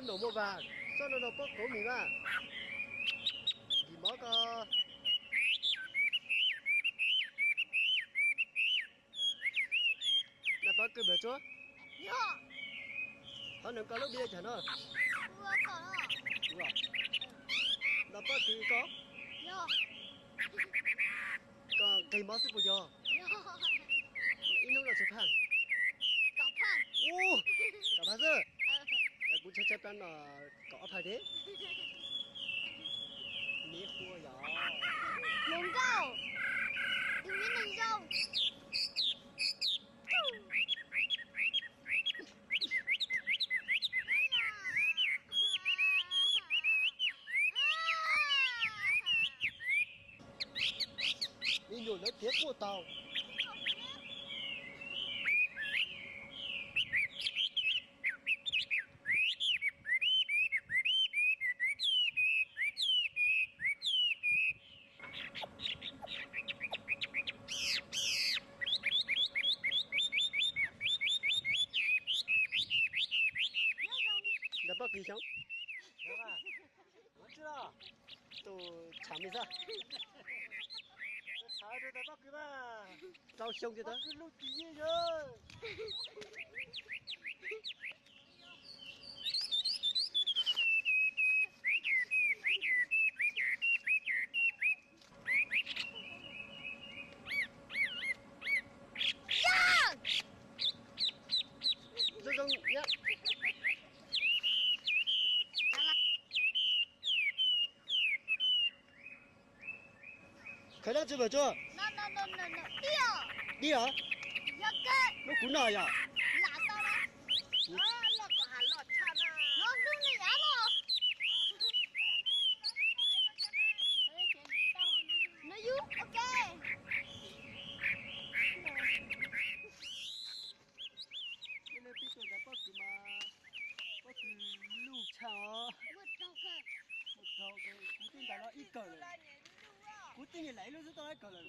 Tus muaj vas, txoj no rau pob kov mis mas. Dim mov ko. Noj pob kws npawg Tsuab. Qhov nws koj lub npe cas no? Noj pob kws ko. Koj nqeg mob xwb puas yog? Ib hnub noj tsawg phaj? Kaum phaj xwb. Kuv tshaib tshaib plab no kaum ob phaj thiab. Miv qhua yog hluas nkauj, tus miv neeg zoo. Me nyuam ntawd tiav quaj tau. Ntawm pob kws xyoo. Tus tshav me xwb. Rau xyoo tiag. Zoo zoo na. Khawv dab tsi mas Tsuab? Dib os. Muab kuv noj yom. Peb tuaj ntawm pob kws mas pob kws luj tshaj os. Kuv twb ntais los ib kawm lawm. Kuv twb niam laim ib lub xwb tau ib kawm lawm.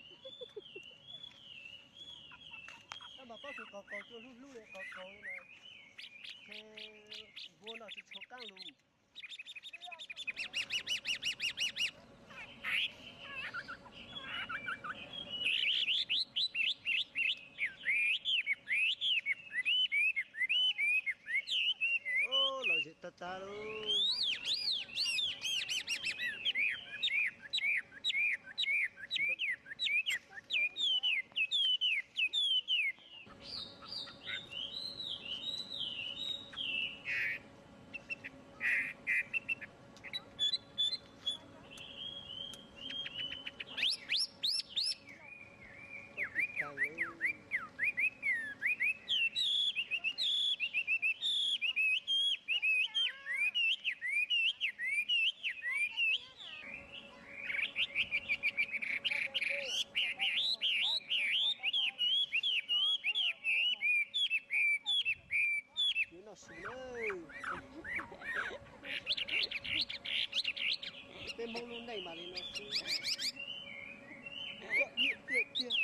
Tab mas pob kws qos qos cua hlub hlub li qos qos li na. Ces npua no tsis tshua qaab lug. Lom zem tag tag lauj. Yuav noj su na. Peb Hmoob lub neej mam li no xwb. Koj ib tiag tiag.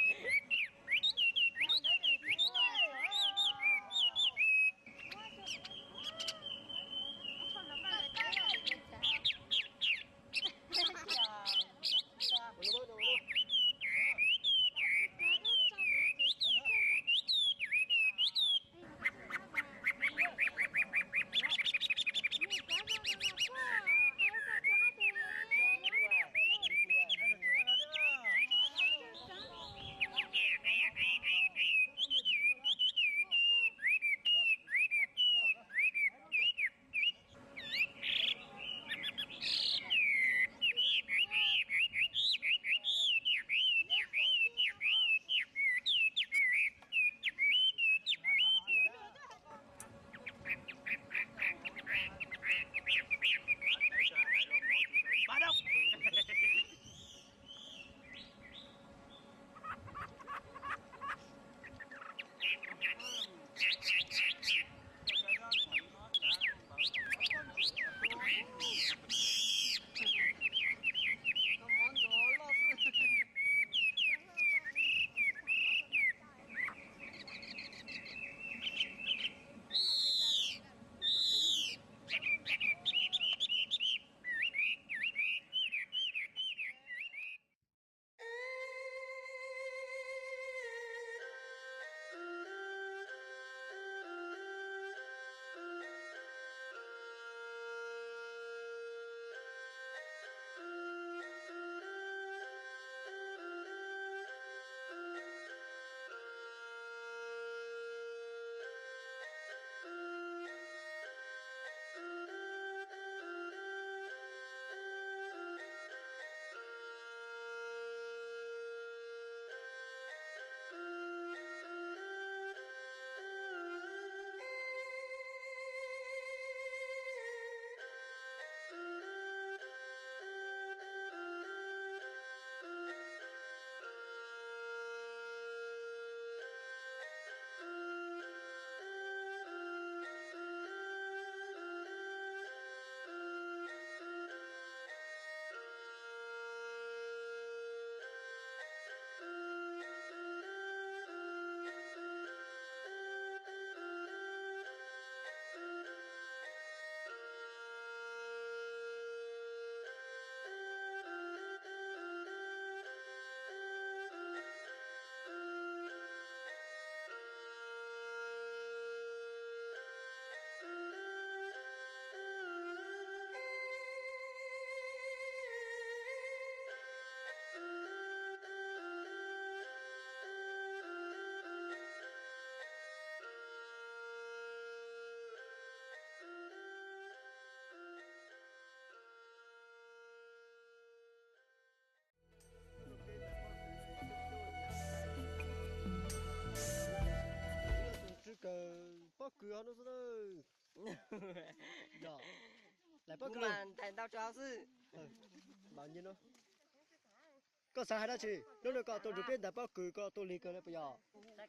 Koj xav hais dab tsi? Hnub no koj tuaj nrug peb ntawm pob kws koj tuaj lig kawg li puas yog? Ib hnub no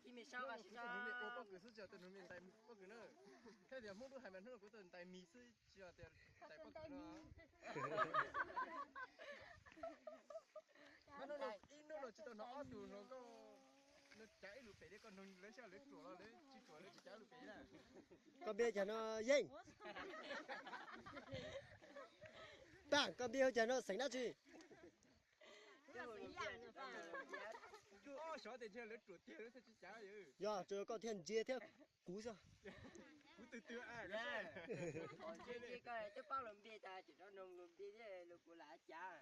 tsis tau hnov ob tug hluas nkauj cav ib lus pem li, koj nug lawv saib lawv ruam los lawv tsis ruam, lawv tsis cav lus pem na. Koj npe cas no Yeej? Paj, koj npe hu cas no, xeem dab tsi? Yog tsuas koj thiaj ntsia thiab kuv xwb. Kuv twg twg, twb paub lus npe tas tseem rov nug lus npe thiab, lus kuv lam cav.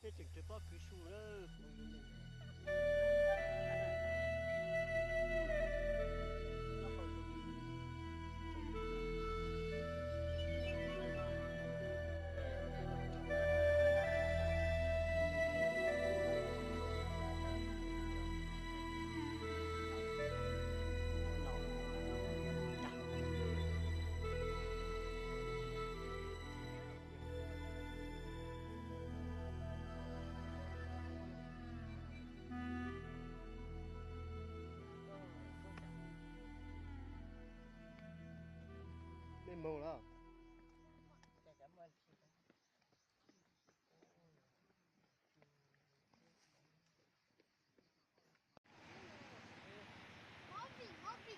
Peb tseem raws pob kws su lawm. Mej moog lawm.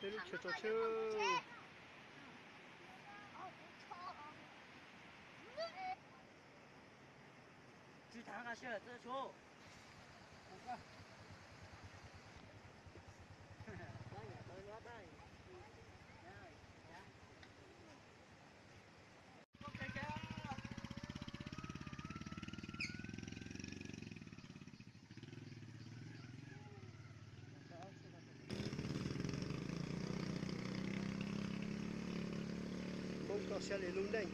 Peb lub chaw tso tseg. Hmoob toj siab li lub neej.